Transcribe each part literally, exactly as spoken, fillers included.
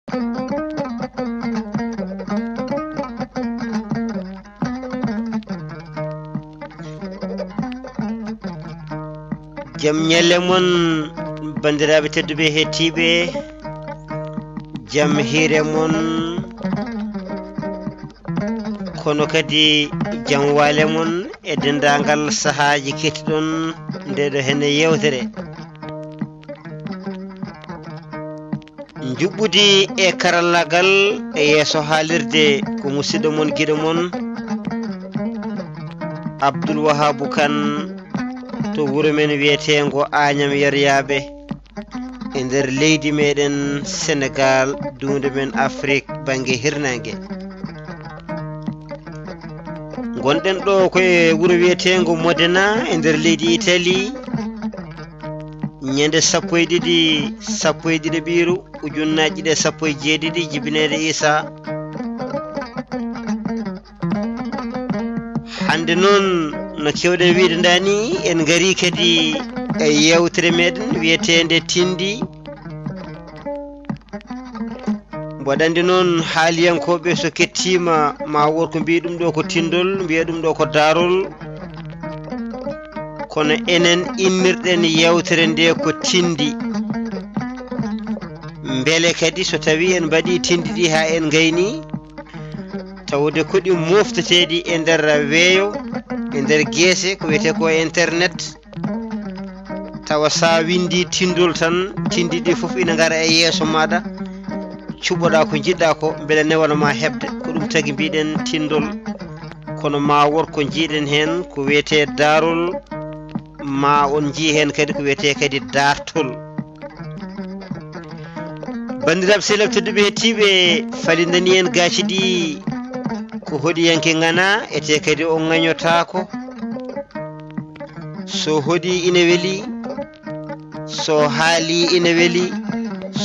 Jam ñalle mon, banndiraaɓe tedduɓe heɗtiiɓe, jam hiire mon, kono kadi jam waale mon e denndaangal sahaaji kettiɗon ndeeɗo hene yeewtere. Njuɓɓudi e karallagal e yeeso haalirde ko musidɗo mon, giɗo mon, Abdul Wahabu Kan to wuro men wiyeteengo Añam Yaryaaɓe e nder leydi meɗen Senegaal, duunde men Afrik, bannge hirnaange. Ngonɗen ɗo ko e wuro wiyeteengo Modena e nder leydi Itali, ñande sappo e ɗiɗi, sappo e ɗiɗo ɓiiru, ujunnaaji ɗiɗi e sappo e jeeɗiɗi, jibineede Isa. Hannde noon, no keewɗen wiyde ndaa ni, en ngarii kadi e yeewtere meɗen wiyeteende Tinndi. Mboɗo anndi noon, haaliyankooɓe so kettiima, ma wood ko mbiyi ɗum ɗo ko tinndol, mbiya ɗum ɗo ko daarol. Kono enen innirɗen yeewtere nde ko Tinndi. Mbele kadi so tawii en mbaɗii tinndi ɗi haa en ngayni, tawde ko ɗi mofteteeɗi e nder weeyo, e nder geese, ko wiyetee ko internet, tawa sa winndi tinndol tan, tinndi ɗi fof ina ngara e yeeso maaɗa, cuɓoɗa ko njiɗɗa ko, mbele newana ma heɓde. Ko ɗum tagi mbiɗen tinndol. Kono ma won ko njiiɗen heen ko wiyetee daarol, ma on njii heen kadi ko wiyetee kadi daartol. Banndiraaɓe sehilaaɓe tedduɓe heɗtiiɓe, falindani en gaaci ɗi ko hoɗiyanke ŋana, etee kadi o ŋañotaako. So hoɗi ina weli, so haali ina weli,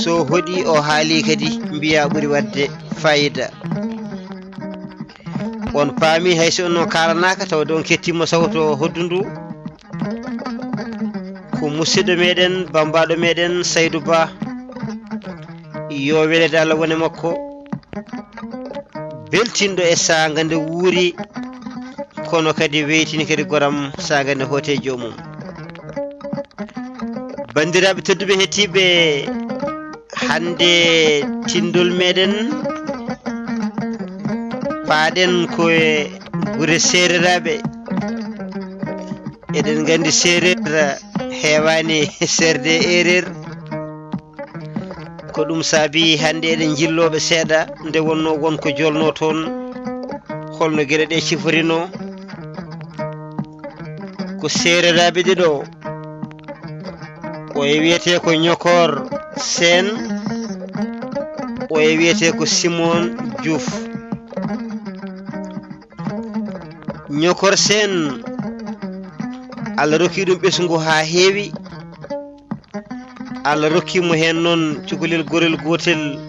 so hoɗi o haali kadi, mbiya ɓuri waɗde fayida. On paami, hay so on no kaalanaaka, tawde on kettiima sawto hoddu ndu. Ko musidɗo meɗen, bambaɗo meɗen, Saydu Ba. Yo weleede Allah wone makko. Beltinɗo e saanga nde wuuri, kono kadi weytini kadi goram saanga nde hooti e joomum. Banndiraaɓe tedduɓe heɗtiiɓe, hannde tinndol meɗen, paaɗen ko e gure seereraaɓe. Eɗen nganndi seereer heewaani seerde e ereer. Ko ɗum saabi hannde eɗen njillooɓe seeɗa nde wonnoo won ko jolnoo toon, holno geɗe ɗe ciforinoo. Ko seereraaɓe ɗiɗo, o e wiyetee ko Ñokoor Seen, o e wiyetee ko Simon Juuf. Ñokoor Seen, Allah rokki ɗum ɓesngu haa heewi. Allah rokki mo heen noon cukalel gorel gootel,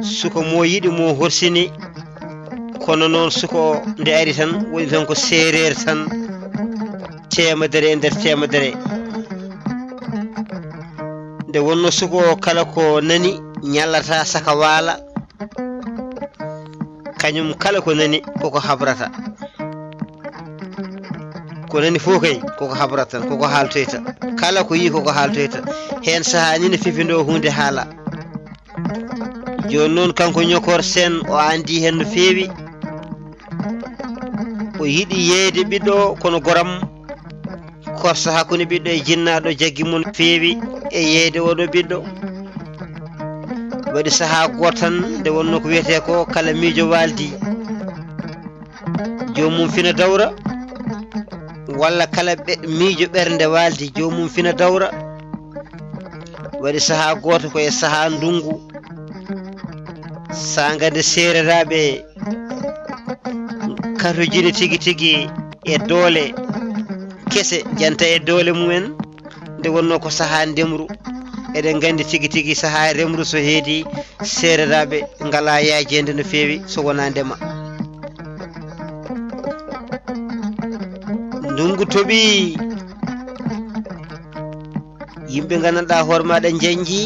suka mo yiɗi mo horsini. Kono noon suka o nde ari tan, woni tan ko seereer tan, teemedere e nder teemedere. Nde wonno suka o kala ko nani ñallata saka waala, kañum kala ko nani koko habrata. Ko nani fof kay koko habrata tan, koko haaltoyta. Kala ko yii koko haaltoyta. Heen sahaa ni ne fifindoo huunde haala. Jooni noon kanko Ñokoor Seen o anndi heen no feewi. O yiɗi yeeyde ɓiɗɗo o kono goram korsa hakkunde ɓiɗɗo e jinnaaɗo jaggi mo no feewi e yeeyde oɗo ɓiɗɗo. Waɗi sahaa gooto tan nde wonno ko wiyetee ko kala miijo waaldi joomum fina dawra, walla kala ɓe-, miijo ɓernde waaldi joomum fina dawra. Waɗi sahaa gooto ko e sahaa ndunngu, saanga nde seereraaɓe katojini tigi tigi e doole kese, janta e doole mumen, nde wonno ko sahaa ndemru. Eɗen nganndi tigi tigi sahaa remru so heedi, seereraaɓe ngala yaajeende no feewi so wonaa ndema. Ndunngu toɓi, yimɓe nganndanɗaa hoore maaɗa njanji,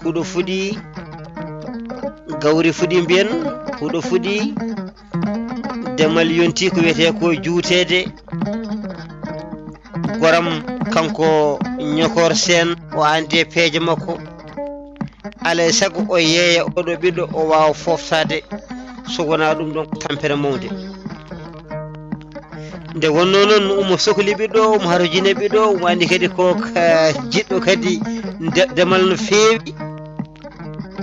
huɗo fuɗi, gawri fuɗi mbiyen, huɗo fuɗi, demal yonti ko wiyetee ko juuteede. Goram kanko Ñokoor Seen, o anndi e peeje makko. Alaa e sago o yeeya oɗo ɓiɗɗo, o waawa fooftaade, so wonaa ɗum ɗon ko tampere mawnde. Nde wonnoo noon, omo sokli ɓiɗɗo, omo harojini ɓiɗɗo, omo anndi kadi ko ka jiɗɗo kadi de-, demal no feewi.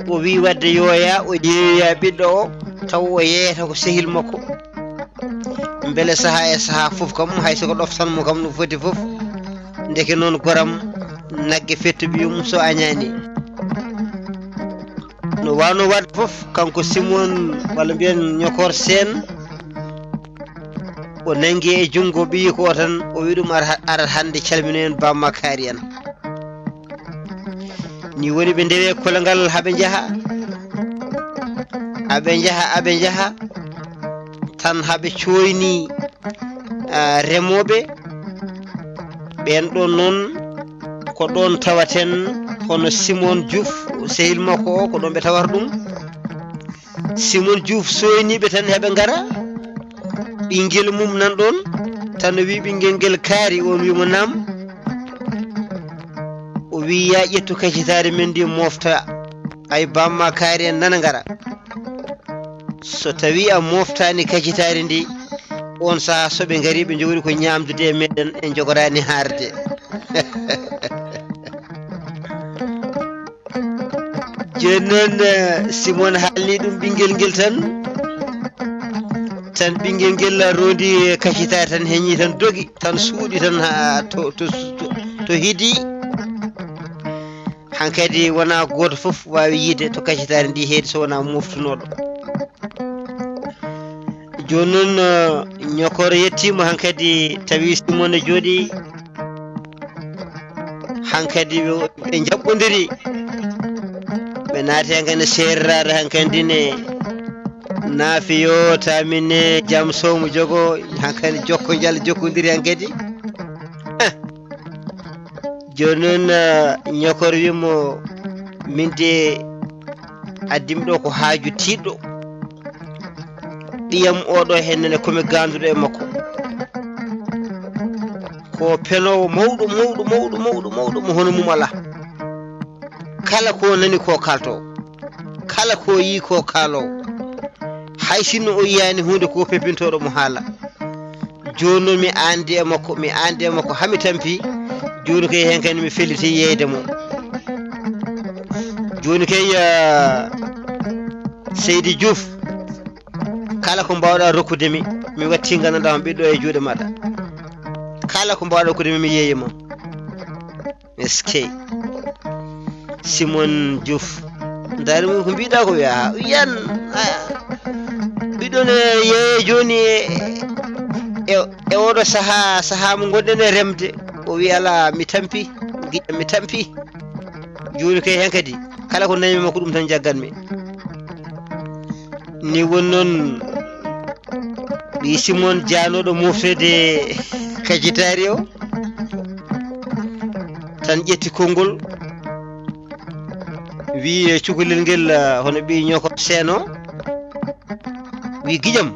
O wii wadde yooya, o yeeyoya ɓiɗɗo o, taw o yeeyata ko sehil makko. Mbele sahaa e sahaa fof kam, hay so ko ɗoftan mo kam no foti fof. Ndeke noon goram nagge fetto ɓiyum so añaani. No waawno waɗde fof, kanko Simon, walla mbiyen Ñokoor Seen, o nanngi e junngo ɓiyiiko o tan, o wi ɗum, "Ar-, arat hannde calminoyen bamma kaari en." Ni woni ɓe ndewe kologal, haɓe njaha, haɓe njaha, haɓe njaha, tan haɓe cooyni, ah, remooɓe. Ɓeen ɗoon noon ko ɗoon tawaten, hono Simon Diouf, sehil makko o, ko ɗoon ɓe tawata ɗum. Simon Diouf sooyniiɓe tan heɓe ngara, ɓinngel mum nan ɗoon, tan o wii ɓinngel ngel kaari, oon wii mo naam. O wii, "Yaa ƴettu kacitaari men ndi mofta, ay bamma kaari en nana ngara." So tawii a moftaani kacitaari ndi, oon sahaa so ɓe ngarii ɓe njogori ko ñaamdude e meɗen, en njogoraani haarde. Jooni noon, eh, Simon haalni ɗum ɓinngel ngel tan, tan ɓinngel ngel roondi kacitaari tan heñi tan dogi, tan suuɗi tan haa to, to, to, to hidi. Hankadi wonaa gooto fof waawi yiide to kacitaari ndi heedi so wonaa moftunooɗo. Jooni noon, eh, Ñokoor yettiima hankadi tawi Simon ne jooɗii. Hankadi ɓe, ɓe njaɓɓondiri. Ɓe naati hankadi seeriraade hankadi ne naafiyo, taamine, jam soomu jogo, hankadi jokko njal jokkondiri hankadi. Eh. Jooni noon, eh, Ñokoor wii mo, "Min de addimi ɗo ko haaju tiiɗɗo. Ɓiyam oɗo heen nene ko mi gaanduɗo e makko. Ko penoowo mawɗo, mawɗo, mawɗo, mawɗo, mawɗo mo hono mum alaa. Kala ko nani ko kaaltoo. Kala ko yii ko kaaloowo. Hay sinno o yiyaani huunde ko pepintooɗo mo haala." Jooni noon mi anndi e makko, mi anndi e makko, haa mi tampi. Jooni kay heen kadi mi felliti yeeyde mo. Jooni kay, ah, Seydi Diouf, kala ko mbaawɗaa rokkude mi, mi watti nganndanɗaa on ɓiɗɗo e juuɗe maaɗa. Kala ko mbaawɗaa rokkude mi, mi yeeyii ma. Eskey. Simon Diouf. Ndaari mum ko mbiɗa ko wiya, yan, a, mbiɗon e yeeye jooni e, e, e oɗo sahaa, sahaa mo ngonɗen e remde. O wi, "Alaa, mi tampi, giƴam mi tampi." Jooni kay heen kadi, kala ko nami makko ɗum tan jagganmi. Ni woni noon, ɓii Simon jaanooɗo mofteede kacitaari o, tan ƴetti konngol, wii e cukalel ngel, ah, hono ɓii Ñokoor Seen o, wii, "Giƴam,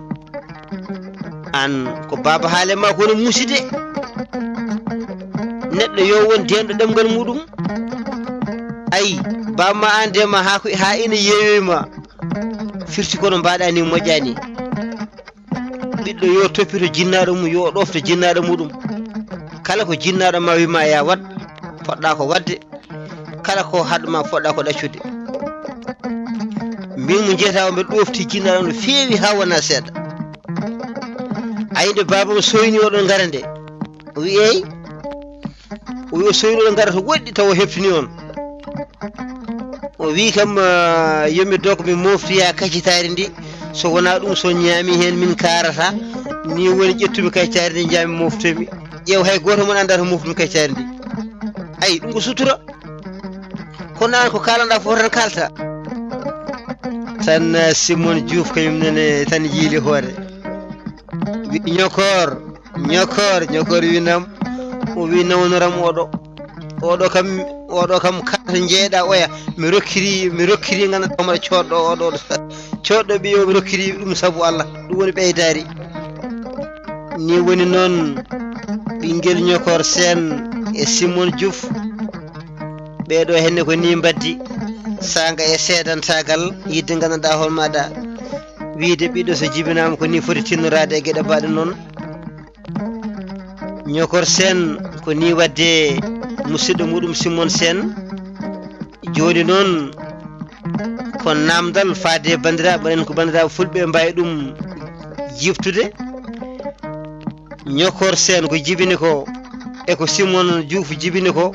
aan ko baaba haale ma ko woni muusi de. Neɗɗo yo won deenɗo ɗemngal muɗum. Ayi, baaba ma aan de ma haa ko, haa ina yeeyoy ma. Firti kono mbaɗa ni moƴƴani." Ɓiɗɗo yo toppito jinnaaɗo mum, yo ɗofto jinnaaɗo muɗum. Kala ko jinnaaɗo ma wi ma ya waɗ, poɗɗa ko waɗde. Kala ko haɗ ma poɗɗa ko ɗaccude. Mbin mo jeyata o mbeɗa ɗofti jinnaaɗo no feewi haa wona seeɗa. Ayi nde baaba mo soyni oɗon ngara nde. O wi, "Eey." O wi, "O soyni oɗon ngara to woɗɗi tawa o heftini on." O wi kam, ah, yo mi dog mi moftoya kacitaari ndi. So wonaa ɗum, so ñaami heen min kaarata. Ni woni ƴettumi kacitaari ndi, njaami moftoymi. Ƴeew, hay gooto mon anndaa to moftum kacitaari ndi. Ayi, ɗum ko sutura. Kono aan ko kaalanɗaa fof tan kaalta. Tan, ah, Simon Diouf kañum nene tan yiili hoore. Wi, "Ñokoor, Ñokoor, Ñokoor wi nam." O wi, "Nawnoram oɗo. Oɗo kam, Oɗo kam kala to jeeɗa oya, mi rokkiri mi rokkiri ganduɗa hoore maɗa coɗɗo oɗo. Coɗɗo ɓiyo mi rokkiri ɗum sabu Allah, ɗum woni ɓeydaari. Ni woni noon ɓinguel Ñokor Seen e Simon Diouf. Ɓeeɗo henne ko ni mbaddi, saanga e seedantagal, yidde ganduɗa hoore maɗa, wiide ɓiɗɗo so jibinama ko ni foti tinnoraade e geɗe mbaɗe noon. Ñokor Seen ko ni wadde, musidɗo muɗum Simon Seen. Joni noon ko namdal faade e bandiraɓe, mbaɗen ko bandiraɓe fulɓe mbawi ɗum jiftude. Ñokor Seen ko jibini ko e ko Simon Diouf jibini ko,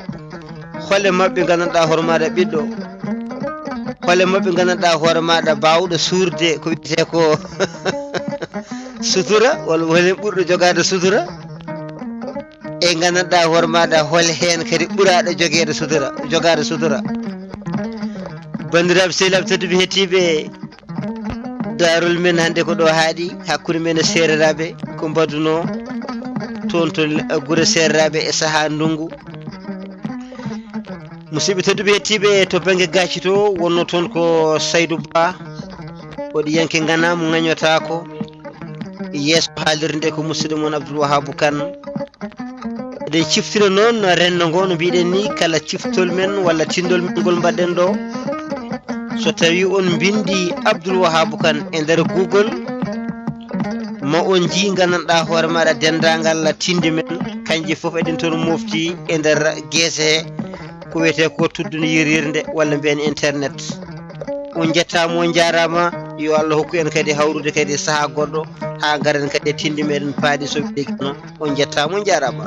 hole maɓɓe gandanɗa hoore maɗa ɓiɗɗo, hole maɓɓe gandanɗa hoore maɗa bawɗo suurde ko wiyete ko sutura, walla hol hen ɓurɗo jogade sutura? E gandanɗa hoore maɗa hol hen kadi ɓuraɗo jogede sutura, jogade sutura? Bandiraɓe sehilaɓe tedduɓe hettiɓe, darol men hande ko ɗo haaɗi hakkude men e seereraɓe, ko mbaduno toon to guure seereraɓe e saaha ndungu. Musidɓe tedduɓe hettiɓe, to bangge gacci to wonno toon ko Saydou Ba, waɗiyanke ngana mo gañotako. Yeeso haalirde nde ko musidɗo mon Abdoul Wahabou Kane. Eɗen ciftira noon renndo ngo, no mbiɗen ni, kala ciftol men walla tindol men ngol mbaɗɗen ɗo, so tawi on mbindi Abdoul Wahabou Kane e nder Google, ma on jii gandanɗa hoore maɗa dendagal tinde men, kanji fof eɗen toon mofti e nder geese he, ko wiyete ko tuddunde yiryirnde walla mbiyen internet. On jettama, on jarama. Yo Allah hokku en kadi hawrude kadi saaha goɗɗo, ha garen kadi e tinde meɗen paaɗi so wiyde no. On jettama, on jarama.